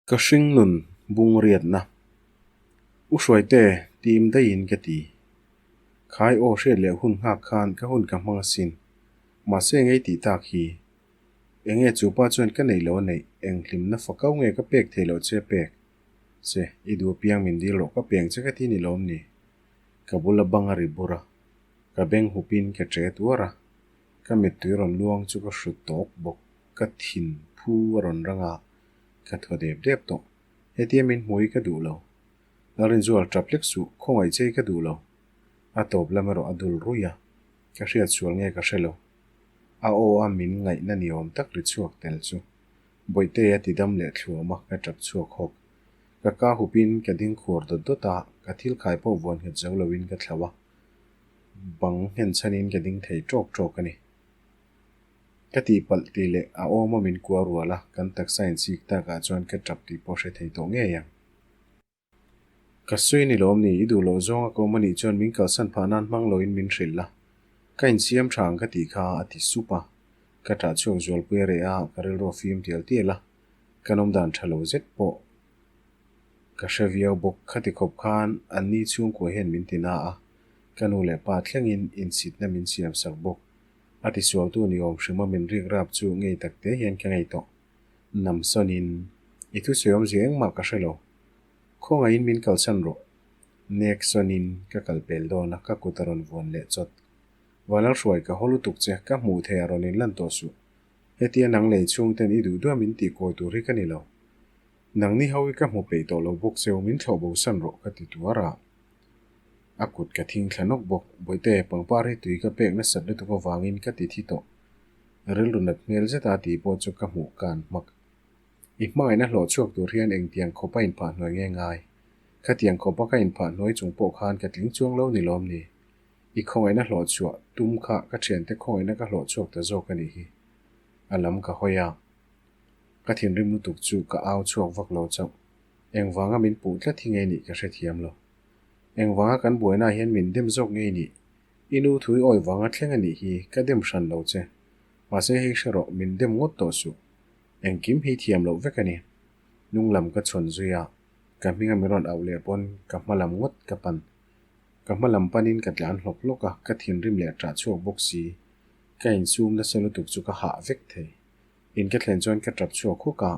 Ka hringnun bung riatna. U Hruaite, tim daihin ka ti. Khai aw hriat leh hun nghak khan ka hun ka hmang asin. Mahse engei tih tak hi? Enge chu pa chuan ka neih lo a neih, eng hlimna fakau nge ka pek theih loh che a pek? Che, i duh apiang min dil rawh ka peng che ka ti ni lawm ni? Ka bula bang a ri bur a, ka beng hupin ka che tuar a, ka mittui rawn luang chu ka hrut tawk bawk, ka thin phu a rawn rang a, ka thaw dep dep tawh. Hetia min hmu hi ka duh lo. Lalrinzual tap hlek suh, khawngaih che hi ka duh lo. A tawp lam erawh a dul ruih a, ka hriat sual nge ka hre lo. A aw a min ngaihna ni awm tak ri chhuak tel chu. Bawihte a ti dam leh thluam a, ka tap chhuak hawk. Ka ka hupin ka ding khuar dawt dawt a, ka thil khai pawh vuan nghet zo loin ka thlauh a, bang nghen chhanin ka ding thei tawk tawk a ni. Ka tihpalh tih leh a awma min kua rual a, kan taksa insik takah chuan ka tap tih pawh hre thei tawh ngei ang. Ka sawi ni lawm ni, i duh loh zawnga ka awm anih chuan min kalsan phah nan hmang loin min hrilh a, ka insiam tha ang ka tih kha a ti sup a. Ka ṭah chhuak zualpui a reh a, ka rilru a fim tial tial a, ka nawmdan ṭha lo zet pawh ka hre viau bawk. Khati khawp khan an ni chhungkua hian min ti na a, ka nu leh pa thlengin insitna min siam sak bawk. A tisualtu ni awm hrima min rik rap chu ngei tak te hian ka ngei tawh. Namsawnin, I thusawi awmzia engmah ka hre lo. Khawngaihin min kalsan rawh. Neksawnin ka kal pel dawn a, ka kut a rawn vuan leh chawt. Vanlalhruai ka haw lutuk che, ka hmuh thei a rawn inlan tawh suh. Hetia nang lei chhung ten i duh duah min tih kawi tur hi ka ni lo. Nang ni ho hi ka hmu peih tawh lo bawk cheu, min thlawh bo san rawh ka ti tuar a. A kut ka thing thla nawk bawk, Bawihte, pangpar hi tui ka pek nasat lutuk avangin ka ti thi tawh. Rilru nat hmel zeta a tih pawh chu ka hmuh kan hmak. I hmangaihna hlawh chhuak tur hian engtiang khawp a inphah hnuai nge ngai? Khatiang khawpa ka inphah hnuai chung pawh khan ka tling chuang lo ni lawm ni? I khawngaihna hlawh chhuah tum kha ka thiante khawngaihna ka hlawh chhuak ta zawk a nih hi. A lam ka hawi a. Ka thinrim lutuk chu ka au chhuak vak lo chauh. Engvanga min puh tlat hi ngei nih ka hrethiam lo. Engvanga kan buainaah hian min dem zawk ngei nih? I nu thui awi vanga thleng a nih hi ka dem hran lo che. Mahse hei hre rawh, min dem ngawt tawh suh. Engkim hi thiam loh vek a ni. Hnung lam ka chhawn zui a, ka hminga min rawn auh leh pawn ka hma lam ngawt ka pan. Ka hma lam panin ka tlan hlawk hlawk a, ka thinrim leh ṭah chhuak bawk si. Ka insum nasa lutuk chu ka hah vek thei. In ka thlen chuan ka ṭap chhuak huk a,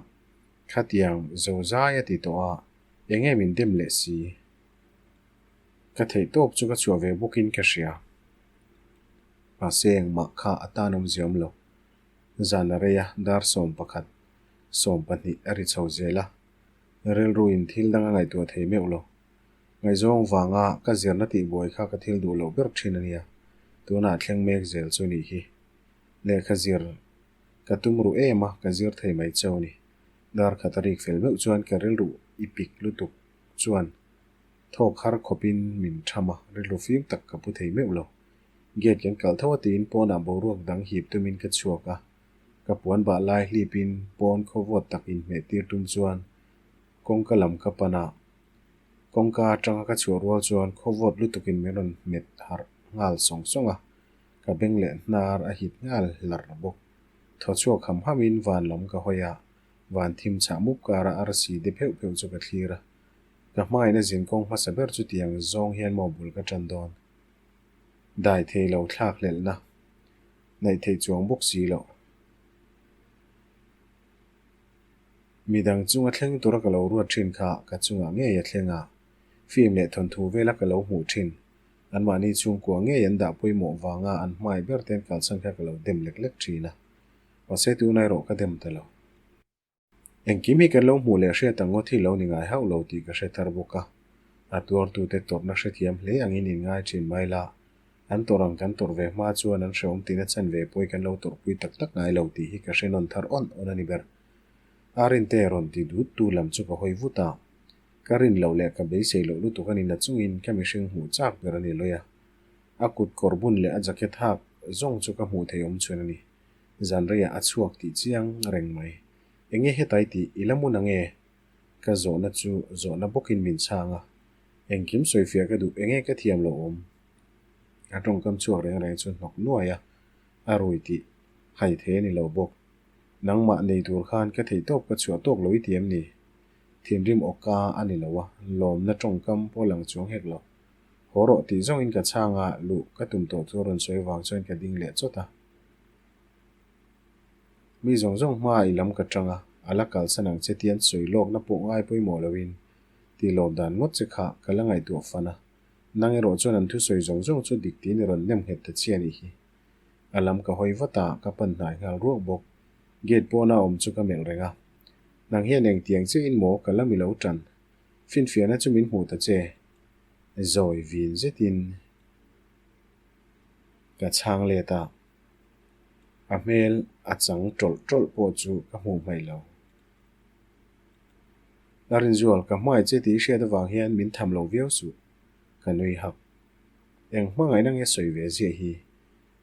khatiang zo zai a ti tawh a, eng nge min dem leh si? Ka theih tawp chu ka chhuah ve bawkin ka hria. Mahse engmah kha a tan awmzia awm lo. Zan a rei a, dar 11, 12 a ri chho zel a, rilruin thil dang a ngaihtuah thei meuh lo. Ngaihzawng vanga ka zirna tihbuai kha ka thil duh loh ber thin a nia, tunah thleng mek zel chu nih hi. Lehkha zir ka tum ruh em a, ka zir thei mai cheu a ni. Dar khat a rik fel meuh chuan ka rilru i pik lutuk chuan thawk har khawpin min tham a, rilru fim tak ka pu thei meuh lo. Gate kan kalh tho a tiin pawnah boruak dang hip tumin ka chhuak a, ka puan bah lai hlipin pawn khawvawt tak inhmeh tir tum chuan kawngka lam ka pan a, kawngka atanga ka chhuah rual chuan khawvawt lutukin min rawn hmet harh nghal sawng sawng a, ka beng leh hnar a hit nghal hlar bawk. Thaw chhuak ham hamin van lam ka hawi a, van thim chhah mup karah arsi de pheuh pheuh chu ka thlir a, ka hmaina zinkawng hmasa ber chutiang zawng hian maw bul ka tan dawn? Dai thei lo thlak hlelhna naih theih chuang bawk si loh. Midang chunga thleng tura ka lo ruat thin kha ka chungah ngei a thleng a, film leh thawnthu vela ka lo hmuh thin. Anmahni chhungkua ngei an dah pawimawh vanga an hmai ber ten kalsan kha ka lo dem lek lek thin a, mahse tunah erawh ka dem ta lo. Engkim hi kan lo hmuh leh hriat ang ngawt hi lo ni ngai hauh lo tih ka hre thar bawk a. A tuartute tawrhna hrethiam hle angin inngai thin mai la, an tawrh ang kan tawrh ve hma chuan an hrehawm tina chan ve pawhi kan lo tawrhpui tak tak ngai lo tih hi ka hre nawn thar awn awn a ni ber. A rinte rawn ti dut tu lam chu ka hawi vut a, ka rin loh leh ka beisei loh lutuk a ni na chungin ka mihring hmuh chak ber a ni lawih a. A kut kawr bun leh a jacket hak zawng chu ka hmuh thei awm chhun a ni. Zan reiah a chhuak tih chiang reng mai. Enge hetai tih i la mun ange? Ka zawhna chu zawhna bawkin min chhang a. Engkim sawifiah ka duh enge ka thiam lo awm? A tawngkam chhuak reng reng chu hnawk nuai a, a rui tih hai thei a ni lo bawk. Nangmah nei tur khan ka theih tawp ka chhuah tawk lo i ti em ni? Thinrim awka a ni lo a, lawmna tawngkam pawh lang chuang hek lo. Haw rawh tih zawngin ka chhang a, luh ka tum tawh chu rawn sawi vang chuan ka ding leh chawt a. Mi zawng zawng hma i lam ka tang a, a la kalsan ang che tian sawi lawkna pawh ngai pawimawh loin tih lawm dan ngawt che kha ka la ngaihtuah fan a. Nang erawh chuan an thusawi zawng zawng chu dik tiin i rawn nem nghet ta che a nih hi. A lam ka hawi vat a, ka pan hnai nghal ruak bawk. Gate pawna awm chu ka melh reng a. Nang hian engtiang chiahin maw ka la mi lo tan? Finfiahna chu min hmuh ta che. Zawi vin zetin ka chhang let a. A hmel a chang tawlh tawlh pawh chu ka hmuh hmaih lo. A rinzual, ka hmangaih che tih i hriat avang hian min tham lo viau suh, ka nui hak. Eng hmangaihna nge sawi ve ziah hi?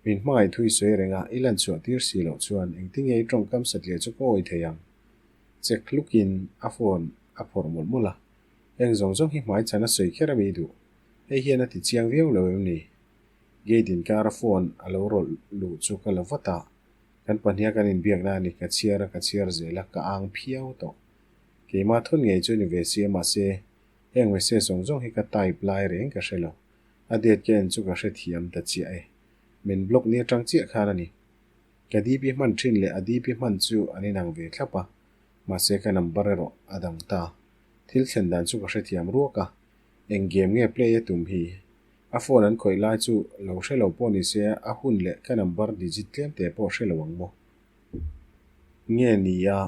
Min hmangaih thu i sawi reng a, i lan chhuah tir si loh chuan engtinge i tawngkam satliah chu ka awi thei ang? Chek hlukin a phone a phawrh mawlh mawlh a. Heng zawng zawng hi hmai chhan a sawi kher a mi duh. Hei hian a ti chiang viau lo em ni? Gate inkara phone a lo rawlh luh chu ka la vat a. Kan pahniha kan inbiakna a ni, ka chhiar a, ka chhiar zel a, ka ang phiau tawh. Keimah thun ngei chu ni ve si a, mahse, heng message zawng zawng hi ka type lai reng ka hre lo. A date ka en chu ka hrethiam ta chiah e. Min block ni atang chiah khan a ni. Ka DP hman thin leh a DP hman chu an inang ve thlap a, mahse ka number erawh a dang ta. Thil thlen dan chu ka hrethiam ruak a, eng game nge play a tum hi? A phone an khawih lai chu lo hre lo pawh ni se a hun leh ka number digit tlem te pawh hre lo ang maw? Nge ni a,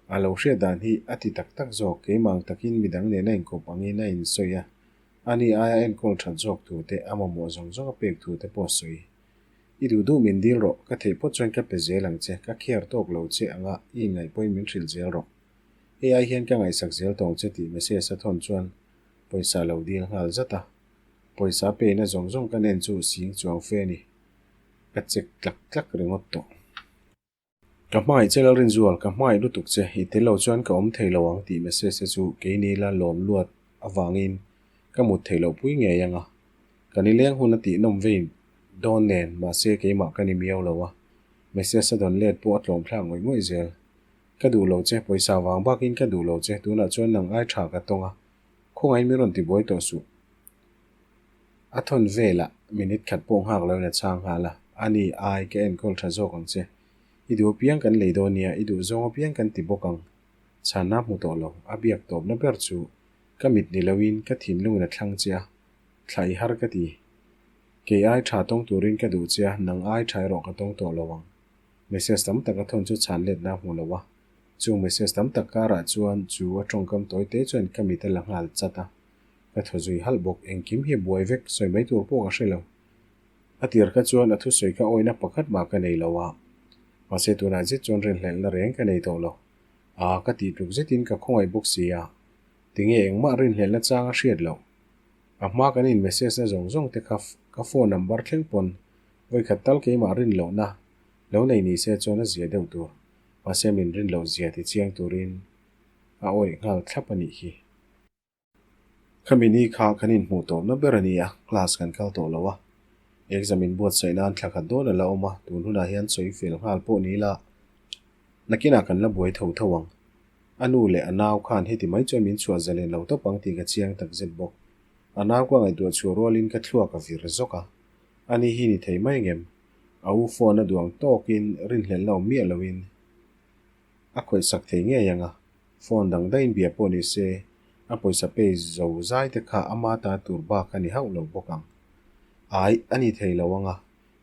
a lo hriat dan hi a ti tak tak zawk, keimah ang takin midang nena inkawp angin a insawi a, ani aia enkawl that zawk thu te, a mamawh zawng zawng a pek thu te pawh a sawi. I duh duh min dil rawh, ka theih phawt chuan ka pe zel ang che, ka care tawk lo che anga i inngaih pawhin min hrilh zel rawh. Hei ai hian ka ngaihsak zel tawng che tih message a thawn chuan Pawisa lo dil nghal zat a, pawisa peina zawng zawng ka nen chu sing chuang fe a ni. Ka chek tlak tlak ringawt tawh. Ka hmangaih che Lalrinzual, ka hmangaih lutuk che, i tel lo chuan ka awm thei lo ang tih message te chu keini la lawm luat avangin ka mut theih loh pui ngei ang a. Ka nileng hun a tih nawm vei dawn nen mahse keimah ka ni miau lo a, message a dawn let pawh a tlawm thlak ngawih ngawih zel. Ka duh lo che, pawisa vang bakin ka duh lo che, tunah chuan nang ai tha ka tawng a, Khawngaih min rawn tibuai tawh suh. A thawn velah minute khat pawh nghak loin a chhang nghal a, A ni, ai, ka enkawl tha zawk ang che. I duh apiang kan lei dawn nia, i duh zawng apiang kan ti bawk ang. Chhanna hmu tawh lo, a biak tawpna ber chu ka mit ni loin ka thinlungin a thlang che a, thla i har ka ti. Kei ai tha tawng turin ka duh che a, nang ai tha erawh ka tawng tawh lo ang. Message tam tak a thawn chu chhan letna a hmu lo a. Chung message tam tak karah chuan chu a tawngkam tawi te chuan ka mit a la nghal chat a, ka thaw zui halh bawk. Engkim hi a buai vek, sawi mai tur pawh ka hre lo. A tir kha chuan a thusawi kha awina pakhat mah ka nei lo a, mahse tunah zet chuan rinhlelhna reng ka nei tawh lo. Aa, ka tih tluk zetin ka khawngaih bawk si a, tinge engmah rinhlelhna chang a hriat loh. A hma kan in message na zawng zawng te kha ka phone number thleng pawn vawikhat tal keimah rin lohna lo nei ni se chuan a zia deuh tur. Mahse min rin loh zia ti chiang turin a awih nghal thlap a nih hi. Khami ni kha kan inhmuh tawpna ber a ni a, class kan kal tawh lo a. Exam inbuatsaih nan thla khat dawn a la awm a, tun hunah hian sawi fel nghal pawh ni ila nakinah kan la buai tho tho ang. A nu leh a nau khan heti mai chuan min chhuah zalen lo tawp ang tih ka chiang tak zet bawk. A nau ka ngaihtuah chhuah rualin ka thluak a vir zawk a, ani hi ni thei mai ngem? A u phone a duang tawkin rinhlelhna awm miah loin a khawihsak thei ngei ang a, phone dang daihin bia pawh ni se a pawisa pay zo zai te kha ama ta tur bak a ni hauh lo bawk ang. Ai, a ni thei lo ang a,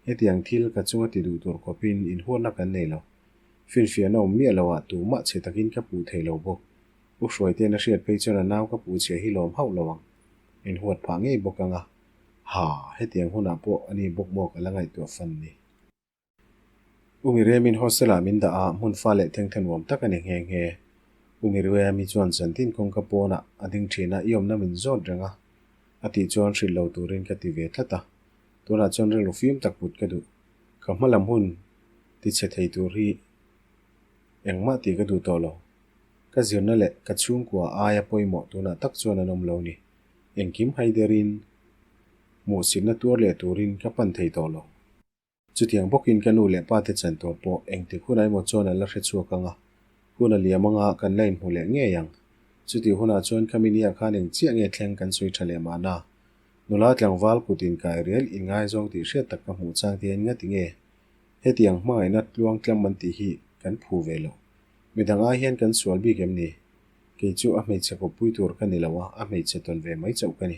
hetiang thil ka chunga ti duh tur khawpin inhuatna kan nei lo. Finfiahna awm miah lo ah tumah chhe takin ka puh thei lo bawk. U Hruaite'n a hriat phei chuan a nau ka puh chhia hi lawm hauh lo ang. Inhuat phah ngei bawk ang a. Ha, hetiang hunah pawh a ni bawk maw ka la ngaihtuah fan ni. U Miriamin hostel-ah min dah a, hmun fa leh thengthe nuam tak a ni nghe nghe. U Miriami chuan zantin kawngka pawnah a ding thin a, i awmna min zawt reng a, a tih chuan hrilh lo turin ka ti ve tlat a. Tunah chuan rilru fim tak put ka duh. Ka hma lam hun tichhe thei tur hi engmah tih ka duh tawh lo. Ka zirna leh ka chhungkua aia pawimawh tunah tak chuan an awm lo ni. Engkim haiderin hmuhsitna tuar leh turin ka pan thei tawh lo. Chutiang bawkin ka nu leh pa te chan tur pawh engtik hunah emaw chuan an la hre chhuak ang a, hun a liam anga kan la inhmu leh ngei ang. Chutih hunah chuan khami nia khan eng chiah nge thleng kan sawi tha leh mahna. Nula tlangval kut inkai rial inngaizawng tih hriat tak ka hmuh chang te hian ngati nge hetiang hmangaihna tluangtlam an tih hi kan phu ve loh. Midang ai hian kan sual bik em ni? Kei chu a hmeichhe kawppui tur ka ni lo a, a hmeichhe tawn ve mai chauh ka ni.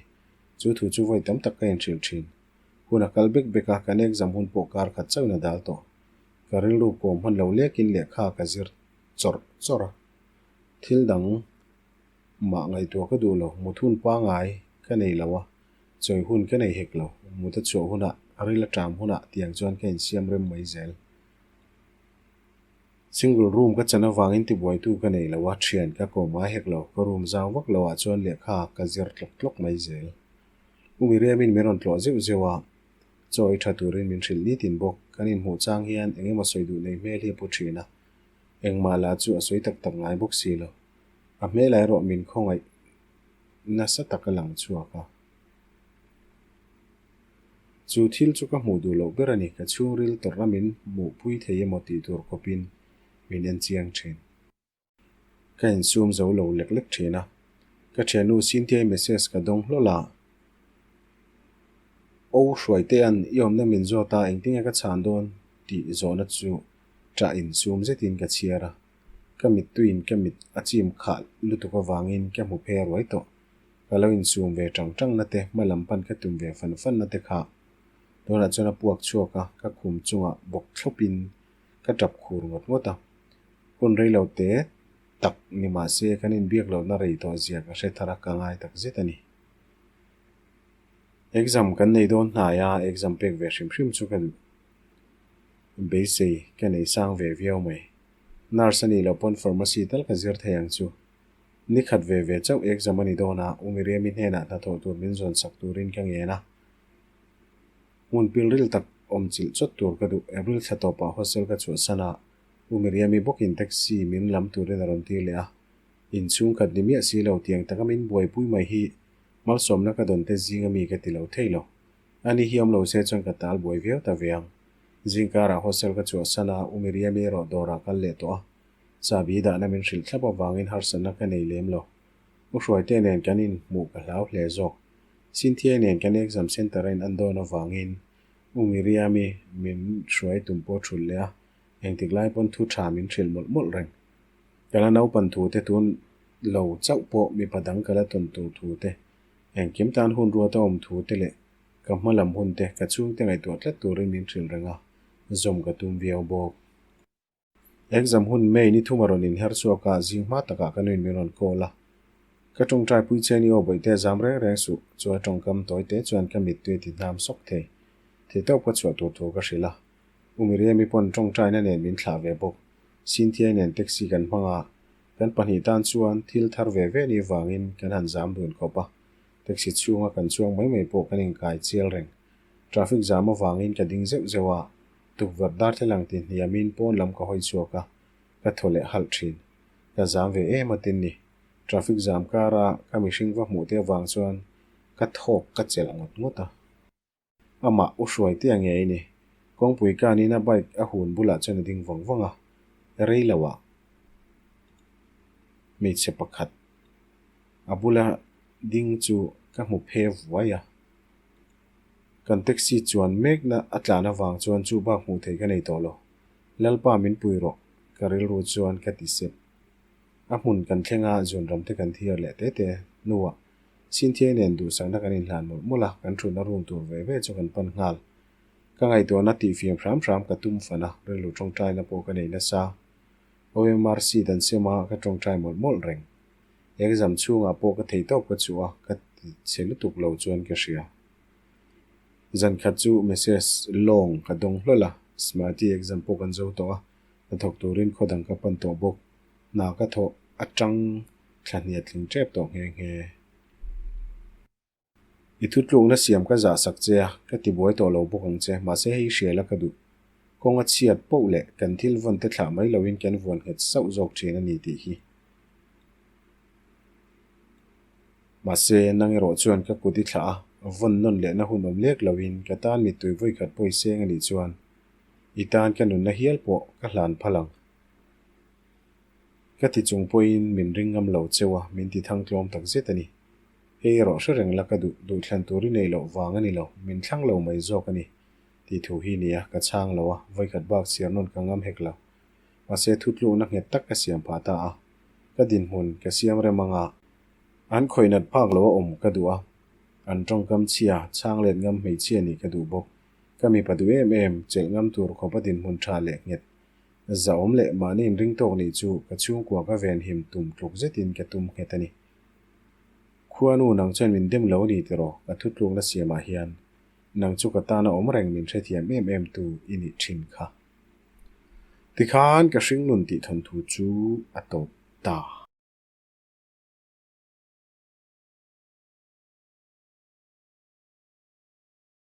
Chu thu chu vawi tam tak ka inhrilh thin. Hun a kal bek bek a, kan exam hun pawh kar khat chauhin a dal tawh. Ka rilru kawm hman lo lekin lehkha ka zir chawrh chawrh a. Thil dang mah ngaihtuah ka duh lo, mut hun pangai ka nei lo a, chawi hun ka nei hek lo. Mut a chhuah hunah, ril a ṭam hunah tiang chuan ka insiam rem mai zel. Single room ka chan avangin tibuaitu ka nei lo a, thian ka kawm ngai hek lo. Ka room zau vak lo ah chuan lehkha ka zir tlawk tlawk mai zel. U Miriamin min rawn tlawh zeuh zeuh a, chaw ei tha turin min hrilh nitin bawk. Kan inhmuh chang hian eng emaw sawi duh nei hmel hi a pu thin a, engmah lah chu a sawi tak tak ngai bawk si lo. A hmelah erawh min khawngaih nasa tak a lang chhuak a. Chu thil chu ka hmuh duh loh ber a ni, ka chhungril tawrhna min hmuhpui thei emaw tih tur khawpin min en chiang thin. Ka insum zo lo lek lek thin a, ka thiannu Cynthia-i message ka dawng hlawl a, O Hruaitea'n i awmna min zawt a, engtinge ka chhan dawn tih zawhna chu ṭah insum zetin ka chhiar a, ka mittuiin ka mit a chim khah lutuk avangin ka hmu phe ruai tawh. Ka lo insum ve ṭang ṭangna te, hma lam pan ka tum ve fan fanna te kha tunah chuan a puak chhuak a, ka khum chungah bawk thlawpin ka ṭap khur ngawt ngawt a. Hun rei lo te tak ni mah se kan inbiak lohna rei tawh zia ka hre thar a, ka ngai tak zet a ni. Exam kan nei dawn hnai a, exam pek ve hrim hrim chu ka duh. Beisei ka nei sang ve viau mai. Nurse a nih loh pawn pharmacy tal ka zir thei ang chu. Ni khat ve ve chauh exam a ni dawn a, U Miriami hnenah hnathawh tur min zawn sak turin ka ngen a. Hmun pilril tak awm chilh chawt tur ka duh. April thla tawpah hostel ka chhuahsan a, U Miriami bawkin taxi min lam turin a rawn tir leh a. Inchhung khat ni miah si lo tiang taka min buaipui mai hi malsawmna ka dawn te zing ami ka ti lo thei lo. Ani hi awm lo se chuan ka tal buai viau ta ve ang. Zingkarah hostel ka chhuahsan a, U Miriami erawh dawrah kal leh tawh a. Chahbi dahna min hrilh thlap avangin harsatna ka nei lem lo. U Hruaite nen kan inhmuh ka hlau hle zawk. Cynthia nen kan exam centre a in an dawn avangin U Miriami min hruai tum pawh thulh leh a, engtik lai pawn thu tha min hrilh mawlh mawlh reng. Ka la naupan thu te tun lo chauh pawh mipa dang ka la tawn tur thu te, engkim tan hun ruat a awm thu te leh ka hma lam hun te ka chhungte ngaihtuah tlat turin min hrilh reng a, zawm ka tum viau bawk. Exam hun May ni thum a rawn inher chhuak a, zing hma takah ka nuin min rawn call a. Ka tawngtai pui che ni aw Bawihte zam reng reng suh, chu a tawngkam tawi te chuan ka mittui a ti hnam sawk thei. Theitawp ka chhuah tur thu ka hrilh a. U Miriami pawn tawngtaina nen min thlah ve bawk. Cynthia nen taxi kan hmang a, kan pahnih tan chuan thil thar ve ve ni vangin kan han zam dun khawp a. Taxi chhunga kan chuang mai mai pawh kan inkai chial reng. Traffic jam avangin ka ding zeuh zeuh a, Tukverh darthlalang ti hniamin pawn lam ka hawi chhuak a, ka thaw leh halh thin. Ka zam ve em a tin ni. Traffic jam kara ka mihring va hmuh te avang chuan ka thawk ka chelh ngawt ngawt a. Amah u hruai te a ngei ni. Kawngpui kanin a bike a hun bulah chuan a ding vawng vawng a, rei lo ah hmeichhe pakhat a bula ding chu ka hmu phe vuai a. Kan taxi chuan mekna a tlan avang chuan chu bak hmuh theih ka nei tawh lo. Lalpa min pui rawh, ka rilru chuan ka ti sep. A hmun kan thleng a, zunram te kan thiar leh te te hnuah Cynthia nen duhsakna kan inhlan mawlh mawlh a, kan thutna room tur ve ve chu kan pan nghal. Ka ngaihtuahna tihfiam hram hram ka tum fan a, rilru tawngtaina pawh ka nei nasa. OMRC dan sem a, ka tawngtai mawlh mawlh reng. Exam chhungah pawh ka thei tawp ka chuh a, ka ti chhe lutuk lo chuan ka hria. Zan khat chu message long ka dawng hlawl a, Smarty exam pawh kan zo tawh a, hnathawk turin khaw dang ka pan tawh bawk. Hna ka thawh atang thla hniat tling tep tawh nghe nghe. I thutlukna siam ka zah sak che a, ka ti buai tawh lo bawk ang che, mahse hei hria la ka duh. Kawng a chhiat poh leh kan thil vawn te thlah mai loin kan vuan nghet sauh zawk thin a ni tih hi. Mahse, nang erawh chuan ka kut i thlah a, vawn nawn lehna hun awm lek loin ka tan mittui vawikhat pawi seng a nih chuan i tan ka nunna hial pawh ka hlan phal ang. Ka ti chung pawhin min ring ngam lo cheu a, min ti thang tlawm tak zet a ni. Hei erawh hre reng la ka duh, duhthlan tur i neih loh vang a ni lo, min thlang lo mai zawk a ni, tih thu hi nia, ka chhang lo a, vawikhat bak chhiar nawn ka ngam hek lo. Mahse thutlukna nghet tak ka siam phah ta a, ka dinhmun ka siam rem anga an khawih nat phak lo a awm ka duh a, an tawngkam chhia, chhang let ngam hmeichhia nih ka duh bawk. Ka mipa duh em em, chelh ngam tur khawpa dinhmun tha leh nghet Zahawm leh mahni inring tawk nih chu ka chhungkua ka venhim tum tluk zetin ka tum nghet a ni. Khuanu nang chuan min dem lo a ni tiraw ka thutlukna siamah hian nang chu ka tana awm reng min hrethiam em em tu i nih thin kha. Tikhan ka hringnun tih thawnthu chu a tawp ta.